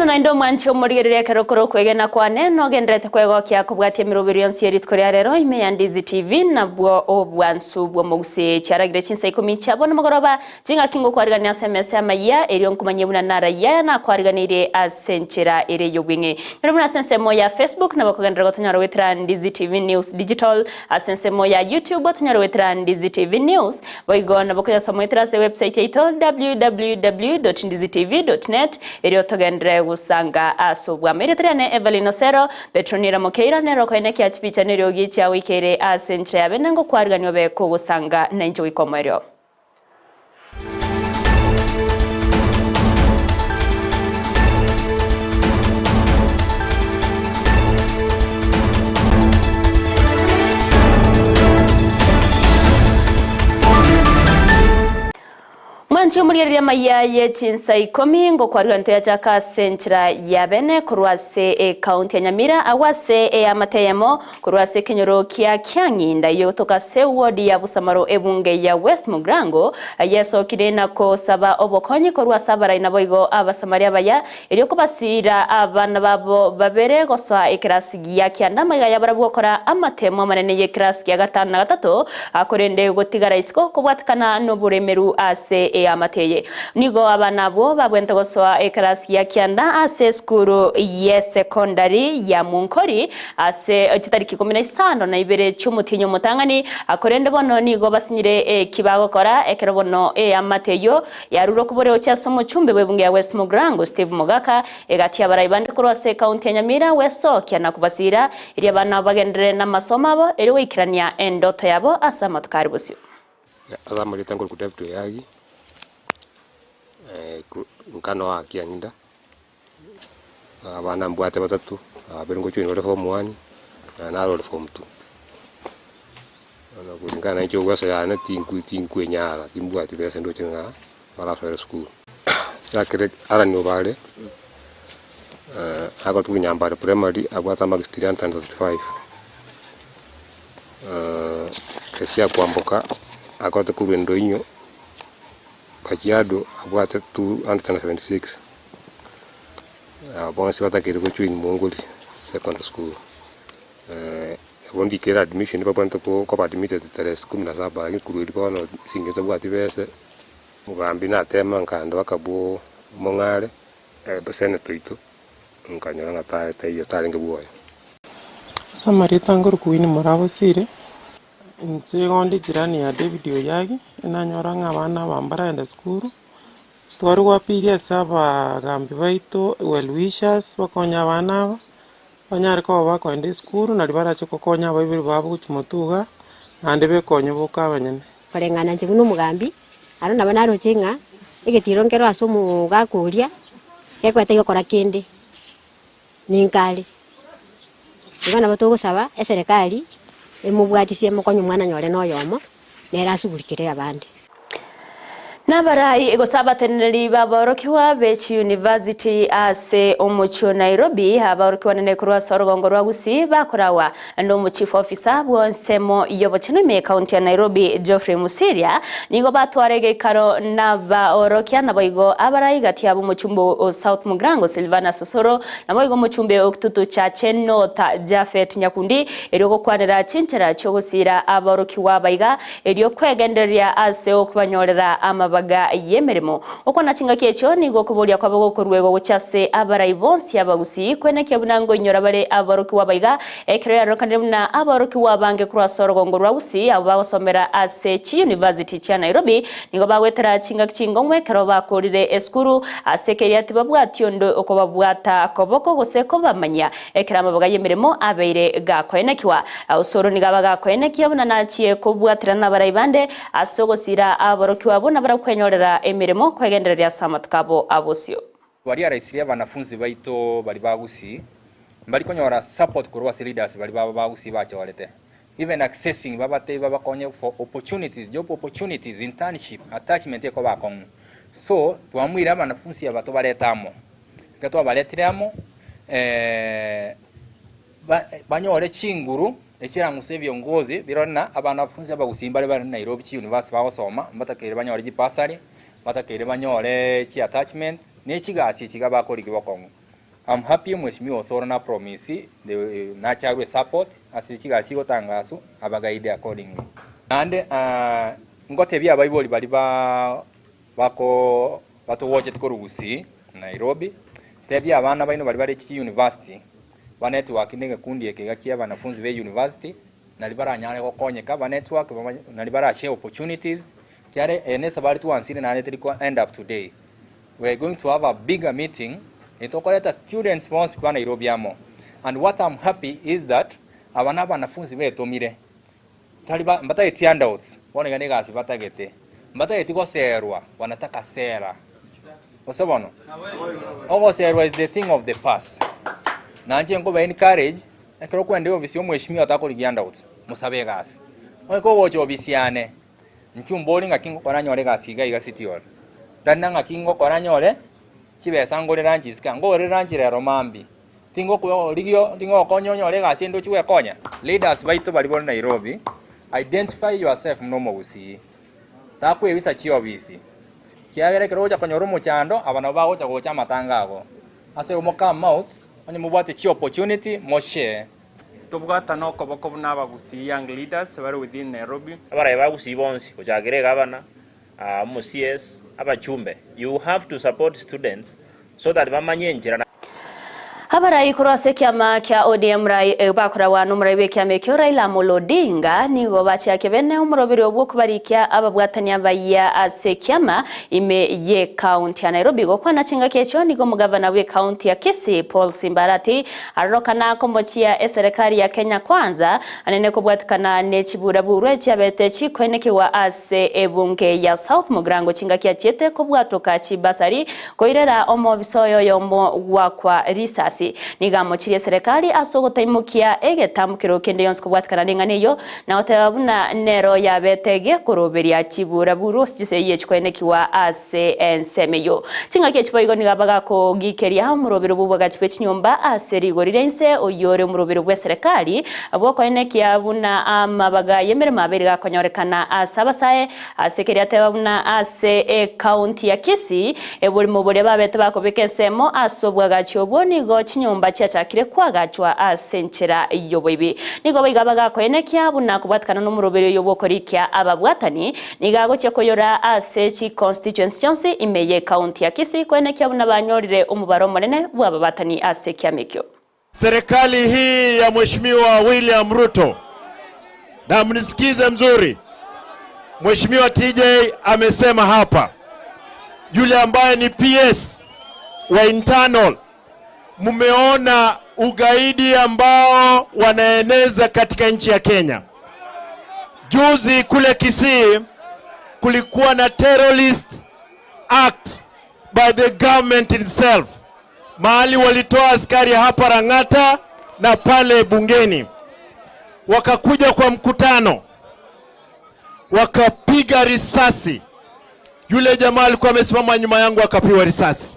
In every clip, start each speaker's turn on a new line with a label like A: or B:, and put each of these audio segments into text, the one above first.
A: naende omwanchi omorigereria ekero kore okwegena kwane nogendererete kwegokia kobwatia emeroberi yonsi ye rituko ria rero ime ya Ndizi TV nabwo obwansu bw'omogusii chiaragire chinsa ikomi chia bono mogoroba chingaki ngokwarigania ase emesa y'amayia erio nkomanyie buna narayia aya nakwariganeirie ase enchera ere y'obweng'e. Nyora buna ase ensemo ya Facebook nabo okogenderera gotonyora goetera Ndizi TV News Digital ase ensemo ya YouTube otonyore goetera Ndizi TV News Boigo nabo koyasoma goetera ase ewebsite yaito www.ndizitv.net erio togenderere gosanga ase obwamo. Erieta riane Evelyn Osero, Petronila Mokeira nere okoenekia chipicha na eriogi chiagoikeire ase enchera ya bene ngokwarigania obe kogosanga nainche goika omoerio. Mwanche omorigereria amaiya ye chinsa ikomi ngokwarigania toyachaka ase enchera ya bene korwa ase ekaunti ya Nyamira agwo ase eamate eyemo Korwa ase ekenyoro kia Kiang'inda eyogotoka ase ewodi ya Busamaro ebunge ya West Mugirango, yesokire na kosaba obokonyi korwa ase abarai naboigo Abasamaria abaya, erio kobasiira abana babo babere gosoa ekerasi gia kianda amaiga yabarabwo gokora amatemo amanene y'ekerasi kia gatano na gatato, korende gotigara isiko kobwatekana noboremeru ase eamate eye. Nigo abana abwo babwenerete gosoa ekerasi gia kianda ase esukuru y'esekondari ya Munkori, Ase chitariki ikomi na isano na ibere chi'omotienyi omotang'ani, korende bono nigo basinyire eki bagokora, ekero bono eamate eyio yarure okoboria gochia ase omochumbe bw'ebunge ya West Mugirango, Steve Mogaka, egati y'abarai bande korwa ase ekaunti ya Nyamira gwesokia na kobasiira erio abana abo bagenderere namasomo abo erio goikerania endoto yabo ase amatuko are bosio.
B: Ase amarieta nkorokwa David Oyagi, nkano wa Kiang'inda. Abana mbwate batato, babere ngochia ore form one, na naro ore form two. Bono kulingana na inche obuesa yane tinku tinkwenyara timbwati besa ndoche ng'a barasoere sukuru. Ekere Allan Obare, agotigwa Nyambare primary abwate amarks 335, Kesia Kwamboka agote korwa Endoinyo. Kajiado abwate 276, aba bonsi batakeire go join Mongoli Secondary School. Abwo ndikere admission babwenerete koba admitted tarehe kumi na saba lakini korwa erio bono ase eng'encho ntabwati bese, omogambi natema nkaenda mpaka bwo omong'are senator oito, nkanyora ng'a taiyo tarenge bwoye.
C: Ase amarieta ngorokwa Winnie Moraa Bosire. Inche igo nde jirani ya David Oyagi, nanyora ng'a abana aba mbaragenda sukuru, tware goapiria ase abagambi baito well wishers bakonye abana aba, banyare koba bakoenda esukuru naria barache gokonya abaibori babo gochia motwe igaa, naende bekonye boka abanyene.
D: Koreng'ana inche buna omogambi, aro nabo naroche ng'a egetiro nkero ase omogaka oria, gekwete gokora kende. Ninkare. Igo nabo togosaba eserekari emobwatisie emokonye omwana nyore noyomo, nere asugurikere abande.
A: Nabarai gose abateneneri b'aborokigwa be chiyunivasiti ase omochie o Nairobi, aborokigwa nene korwa ase orogongo rwa Gusii bakoragwa nomochief officer bw'ensemo y'obochenu ime y'ekaunti ya Nairobi Geoffrey Musiria nigo batwara egeikaro nabaorokia naboigo abarai gati yabo omochumbe o South Mugirango Silvanus Osoro naboigo omochumbe o Kitutu Chache North Japhet Nyakundi erio gokwanera chinchera chi'ogosiira aborokigwa abaiga erio kwegendereria ase okobanyorera amabaga y'emeremo. Okwana chingaki echio nigo okoboria kwabo gokoruegwa gochia ase abarai bonsi abagusii kwenekia buna ngoinyora bare aborokigwa abaiga Ekero yarorekanire buna aborokigwa abange korwa ase orogongo rwa Gusii abwo bagosomera ase chiyunivasiti chia Nairobi nigo bagoetera chingaki chingong'u ekero bakorire esukuru ase ekeria tibabwati onde okobabwata koboko gose kobamanyia ekero amaboga y'emeremo abeire gakoenekiwa. Osoro nigo aba gakoenekia buna nachie kobwaterana nabarai bande ase ogosira aborokigwa abwo nabarabwo kwenyorera emeremo kwegendereria ase amatuko abo abosio.
E: Baria raisirie abanafunzi baito baria ba Gusii mbari konyora support korwa ase leaders baria babo ba Gusii bachorete even accessing babatebie babakonye for opportunities, job opportunities, internship, attachment ekoba akong'u. So twamuire abanafunzi aba tobarete amo, ekero twabaretire amo banyore chinguru echirang'use ebiongozi birore na abanafunzi abagusii mbare bare Nairobi chiuniversity bagosoma mbatakeire banyore chibursary. Batakeire banyore chiattachment ne chigasi echi iga bakorigia bokong'u. I'm happy Mheshimiwa Osoro na promise the nache arwe support ase chigasi chigotangaswa abaguide accordingly. Naende ngotebia abaibori baria ba bako batowocheti korwa Gusii, Nairobi, tebia abana baino baria bare chiuniversity ba network na egekundi eke iga kia abanafunzi ba university nari baranyare gokonyeka ba network bamanye nari bara share opportunities kiare eye na esabari twansire naende teri ko end up today. We are going to have a bigger meeting nitokoreta students bonsi ba Nairobi amo and what I'm happy is that aba na abanafunzi betomire tari ba mbatageti handouts bono iga na egasi batagete mbatageti goserwa wanataka sera gose bono ogoserwa is the thing of the past nanche nkoba encourage ekero okwenda eofisi ya omweshimiwa otakorigia handouts mosabe egasi onye kogocha ofisi yane Inchuo mbori ng'aki ngokora nyore egasi iga iga City Hall. Tari na ng'aki ngokora nyore chibesa ngore lunch isiko aa. Nkogorere lunch rero mambia. Tingokorigia tingogokonya onyore egasi ende ochie gwekonya. Leaders baito baria bore Nairobi, identify yourself buna omogusii. Takwebisa chiofisi. Kiagera ekero ogocha konyora omochando, aba nabo bagocha gocha amatanga ago. Ase igo mo come out, onye mobwate chiopportunity, mo share.
F: Tobwatane okoboko buna abagusii young leaders bare within Nairobi.
G: Abaraia ba Gusii bonsi, gochakera egavana, omo CS, abachumbe, you have to support students so that bamanye enchera na.
A: Abarai korwa ase ekiama kia ODM bakoragwa nomorai bw'ekiama ekio Raila Amolo Odinga nigo bachiakia bene omoroberio bw'okobarikia ababwatani abayia ase ekiama ime y'ekaunti ya Nairobi. Gokwana chingaki echio nigo omogavana bw'ekaunti ya Kisii Paul Simba Arati Arorokana komochia eserekari ya Kenya Kwanza anene kobwatikana ne chiburaburwe chiabete chikoenekigwa ase ebunge ya South Mugirango chingaki achiete kobwatoka chibasari koirera omobisa oyo oyomo gwakwa risasi. Nigo amochirie eserekari ase ogotaimokia egetamokero kende yonsi kobwatikana neng'ana eyio na goteba buna nero yabete gekoroberia chiburaburwe chisegi chikoenekigwa ase ensemo eyio. Chingaki echi boigo nigo bagakogikeria omorobero bw'obwagachi bwe chinyomba ase rigori ria inse, oyio ore omorobero bw'eserekari bw'okoenekia buna amabaga y'emeremo abeire gakonyorekana ase abasae. Ase keria ateba buna ase ecounty ya Kisii, eborimo boria babete bakobeka ensemo ase obwagachi obwo nigo chinyomba chiachakire koagachwa ase enchera y'oboibi. Nigo boigo bagakoenekia buna kobwatikana nomoroberi oyo bw'okorikia ababwatani Nigo agochia koyora ase chiconstituency chionsi ime y'ecounty ya Kisii koenekia buna banyorire omobaro omonene bw'ababatani ase ekiama ekio.
H: Serikali hii ya Mheshimiwa William Ruto, na mnisikize mzuri, Mheshimiwa TJ amesema hapa, yule ambaye ni PS wa internal, mmeona ugaidi ambao wanaeneza katika nchi ya Kenya. Juzi kule Kisii kulikuwa na terrorist act by the government itself, mahali walitoa askari hapa Rang'ata na pale bungeni, wakakuja kwa mkutano wakapiga risasi. Yule jamaa alikuwa amesimama nyuma yangu akapigwa risasi.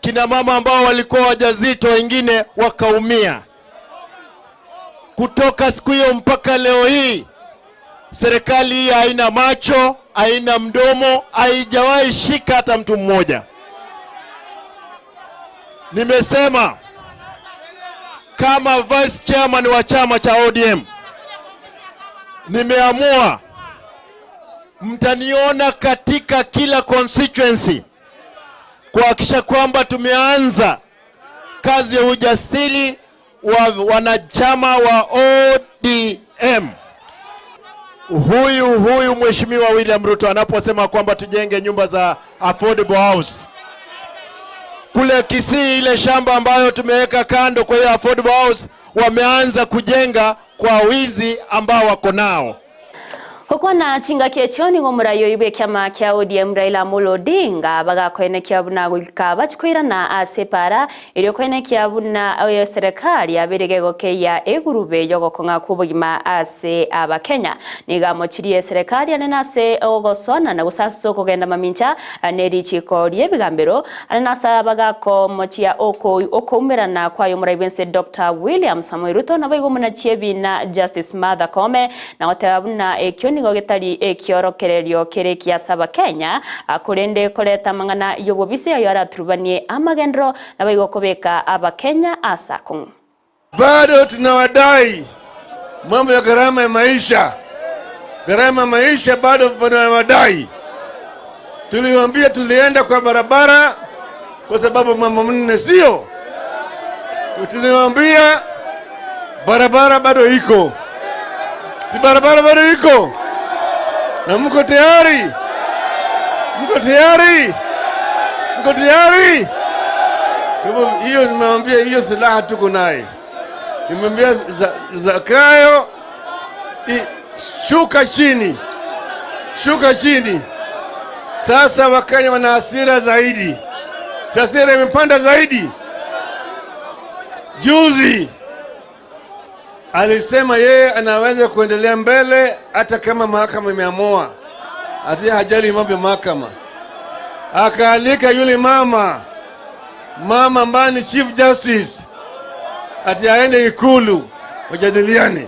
H: Kina mama ambao walikuwa wajazito wengine wakaumia. Kutoka siku hiyo mpaka leo hii serikali hii haina macho, haina mdomo, haijawahi shika hata mtu mmoja. Nimesema kama vice chairman wa chama cha ODM, nimeamua mtaniona katika kila constituency kuhakikisha kwamba tumeanza kazi ya ujasiri wa wanachama wa ODM. Huyu huyu Mheshimiwa William Ruto anaposema kwamba tujenge nyumba za affordable house kule Kisii, ile shamba ambayo tumeweka kando kwa hiyo affordable house, wameanza kujenga kwa wizi ambao wako nao.
A: Gokwana chingaki echio nigo omorai oyio bw'ekiama kia ODM Raila Amolo Odinga bagakoenekia buna goika bachikoirana ase epaara erio koenekia buna eserekari yabeire gegokeyia egurube y'ogokong'a kw'obogima ase Abakenya. Nigo amochirie eserekari anene ase ogosoanana gose ase okogenda mamincha ne richiiko ri'ebigambero anene ase abagakomochia okoumerana kwaye omorai bw'ense Doctor William Samoei Ruto naboigo omonachiebi na Justice Martha Koome na goteba buna ekio nigo nigo getari ekiorokererio kere ekiya ase Abakenya, korende koreta amang'ana y'obobisi ayo araturubanie amagenderero naboigo kobeka Abakenya ase akong'u.
I: Bado tunawadai mambo ya gharama ya maisha, gharama ya maisha bado tunawadai. Tuliwaambia tulienda kwa barabara kwa sababu mambo mnne, sio? Tuliwaambia barabara bado iko, si barabara bado iko, na mko tayari? Mko tayari? Mko tayari? Kwa hivyo hiyo nimewambia, hiyo silaha tuko naye. Nimwambia Zakayo, shuka chini, shuka chini. Sasa Wakenya wana hasira zaidi, hasira imepanda zaidi. Juzi alisema yeye anaweza kuendelea mbele hata kama mahakama imeamua, ati hajali mambo ya mahakama. Akaalika yule mama mama ambaye ni Chief Justice ati aende Ikulu wajadiliane.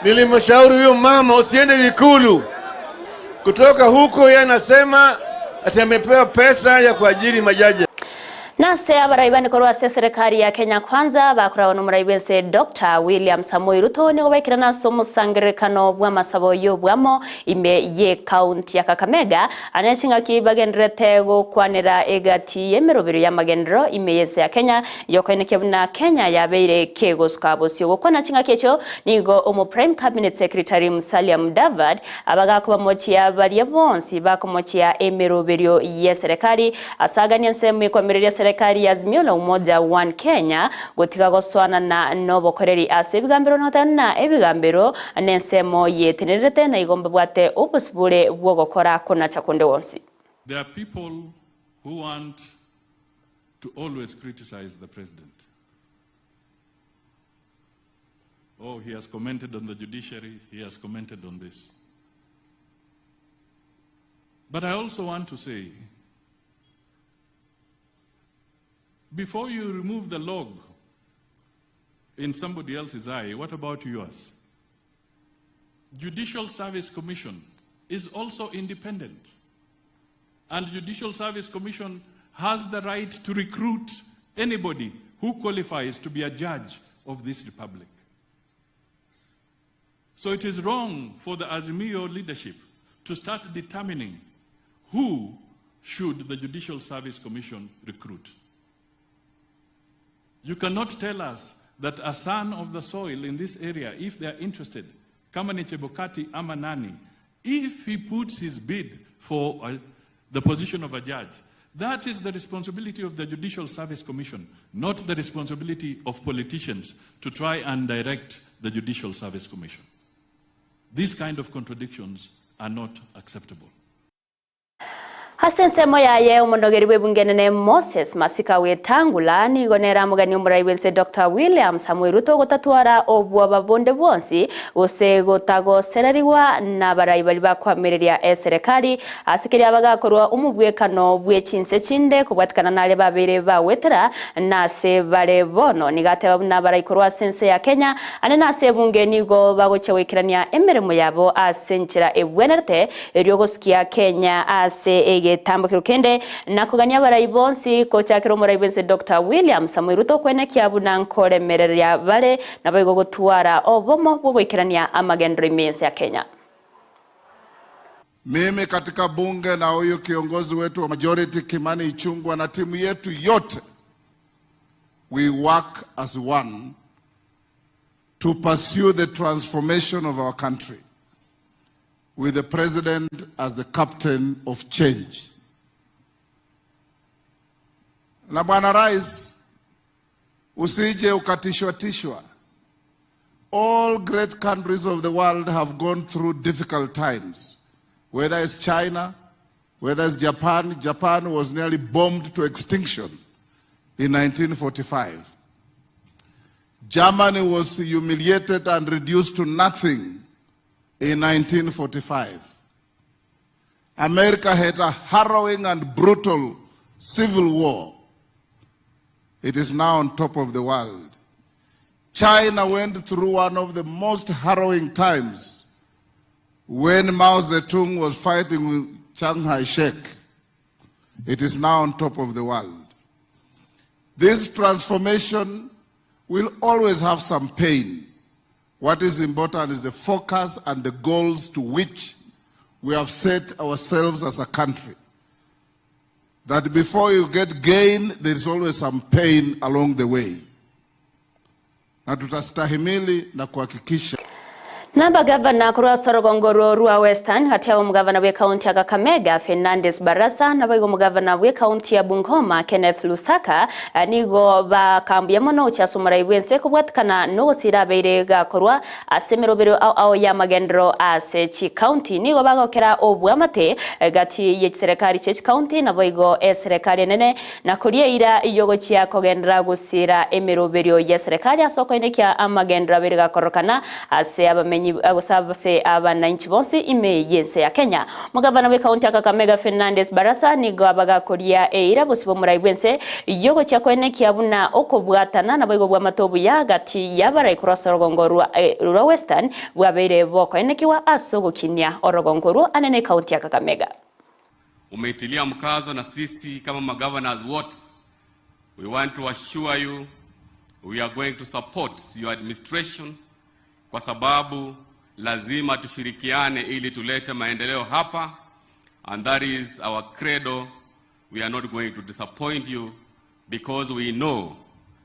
I: Nilimshauri huyo mama usiende Ikulu. Kutoka huko yeye anasema ati amepewa pesa ya kuajiri majaji.
A: Nase abarai bane korwa ase eserekari ya Kenya Kwanza bakoragwa nomorai bwense Dr. William Samoei Ruto nigo baikera ase omosangererekano bw'amasabo y'obwamo ime ye county ya Kakamega ane ching'aki bagenderete gokwanera egati y'emerobero y'amagenderero ime y'ense ya Kenya yokoenekia buna Kenya yabeire kegosuka bosio gokwana ching'aki echio nigo omo Prime Cabinet Secretary Musalia Mudavadi abagakobamochia baria bonsi bakomochia emeroberio y'eserekari asagania ensemo ekoamereria serikali ya Azimio la Umoja One Kenya gotiga gosoanana nobokoreri ase ebigambero notana ebigambero nensemo yetenerete na igo mbabwate obosibore bwogokora konacha konde wonsi.
J: There are people who want to always criticize the president. Oh, he has commented on the judiciary, he has commented on this. But I also want to say, before you remove the log in somebody else's eye, what about yours? Judicial Service Commission is also independent. And Judicial Service Commission has the right to recruit anybody who qualifies to be a judge of this republic. So it is wrong for the Azimio leadership to start determining who should the Judicial Service Commission recruit. You cannot tell us that a son of the soil in this area, if they are interested, kama ni Chebukati ama nani, if he puts his bid for the position of a judge, that is the responsibility of the Judicial Service Commission, not the responsibility of politicians to try and direct the Judicial Service Commission. These kind of contradictions are not acceptable.
A: Ase ensemo yaye omonogeri bw'ebunge enene Moses Masika Wetangula nigo nere amogani omorai bwense Dr. William Samoei Ruto gotatwara obwoba bonde bwonsi gose gotagosererigwa nabarai bari bakwamireria eserekari ase keria bagakorwa omobwekano bwe chinse chinde kobwatikana nare babere bawetera nase bare bono nigateba buna barai korwa ase ense ya Kenya ane nase ebunge nigo bagochia goikerania emeremo yabo ase enchera ebwenerete erio gosukia Kenya ase egetambokero kende nakogania abarai bonsi kochakera omorai bwense Dr. William Samoei Ruto kwenekia buna nkoremereria bare naboigo gotwara obomo bwogoikerania amagendero ime ense ya Kenya.
K: Mimi katika bunge na huyu kiongozi wetu wa majority Kimani Ichung'wah na timu yetu yote, we work as one to pursue the transformation of our country with the president as the captain of change. Na Bwana Rais, usije ukatishwa tishwa. All great countries of the world have gone through difficult times, whether it's China, whether it's Japan. Japan was nearly bombed to extinction in 1945. Germany was humiliated and reduced to nothing in 1945. America had a harrowing and brutal civil war. It is now on top of the world. China went through one of the most harrowing times When Mao Zedong was fighting with Chiang Kai-shek, it is now on top of the world. This transformation will always have some pain. What is important is the focus and the goals to which we have set ourselves as a country. That before you get gain, there is always some pain along the way. Na tutastahimili na kuhakikisha
A: Namba gavana korwa orogongo rwa Western gati abo omogavana bwe county ya Kakamega Fernandes Barasa naboigo omogavana bwe county ya Bungoma Kenneth Lusaka nigo bakambuya mono gochia ase omorai bwense kobwatikana nogosira abeire gakorwa ase emerobero ao ao y'amagenderero ase chicounty. Nigo bagokera obwamate gati ye chiserekari chie chicounty naboigo eserekari enene Na koria eira y'ogochia kogenderera gosiira emeroberio y'eserekari ase okoinekia amagenderero abere gakorokana ase abamenyi gose ase abanainchi bonsi ime y'ense ya Kenya. Omogavana bw'ekaunti ya Kakamega Fernandes Barasa nigo abagakoria eira bosio bw'omorai bw'ense y'ogochia koenekia buna okobwatana naboigo bw'amato obuya gati y'abarai korwa ase orogongo rwa Western bwabeire bokoenekiwa ase ogokinia orogongo orwo ane n'ekaunti ya Kakamega.
L: Umeitilia mkazo na sisi kama magovernors wote, we want to assure you we are going to support your administration kwa sababu lazima tushirikiane ili tulete maendeleo hapa, and that is our credo. We are not going to disappoint you because we know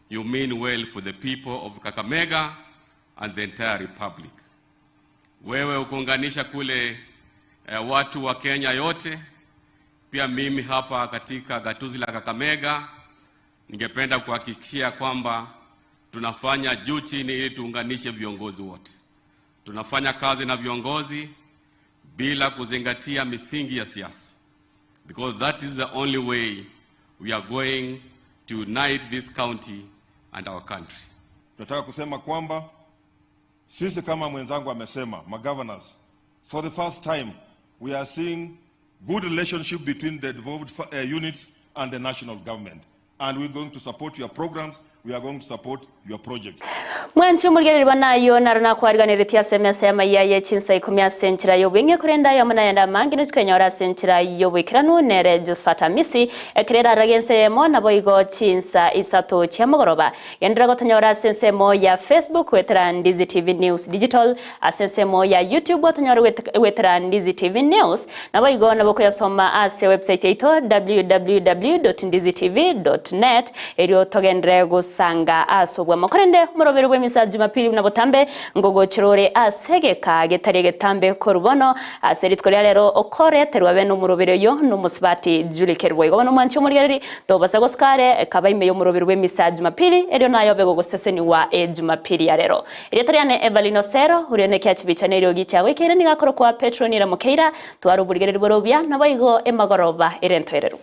L: you mean well for the people of Kakamega and the entire republic. Wewe ukuunganisha kule eh, watu wa Kenya yote, pia mimi hapa katika gatuzi la Kakamega ningependa kuhakikishia kwamba tunafanya juu chini ili tuunganishe viongozi wote. Tunafanya kazi na viongozi bila kuzingatia misingi ya siasa, because that is the only way we are going to unite this county and our country.
M: Tunataka kusema kwamba sisi kama mwenzangu amesema, magovernors, for the first time we are seeing good relationship between the devolved units and the national government. And we're going to support your programs, we are going to support your projects.
A: Mwensi omorigereria banayo naro nakwariganeretie ase emesa y'amaiya ye chinsa ikomi ase enchera y'obweng'e, korende aye amo nayande amange nochikwenyora ase enchera y'oboikeranu nere Josephat Amisi, ekero erarage ense eyemo naboigo chinsa isato chiamogoroba. Genderera gotonyora ase ensemo ya Facebook goetera Ndizi TV News Digital, ase ensemo ya YouTube otonyore goetera Ndizi TV News, naboigo nabo okoyasoma ase website yaito www.ndizitv.net erio togenderere gosanga ase obwamo. Korende omoroberi bw'emisa ya Jumapili buna botambe ngogochera ore ase egeka getari egetambe korwa bono ase rituko ria rero okoreterwa bene omoroberi oyo nomosubati Julie Kerubo. Igo bono omwanchi omorigereri Tobasa gosuka are kaba ime y'omoroberi bw'emisa ya Jumapili, erio naye obe gogosesenigwa Ejumapili ya rero. Erieta riane Evelyn Osero, oria nekia chibicha na eriogi chiagoikeire nigo akorokwa Petro Nira Mokeira, tware oborigereri bore obuya, naboigo emagoroba ere entoereru.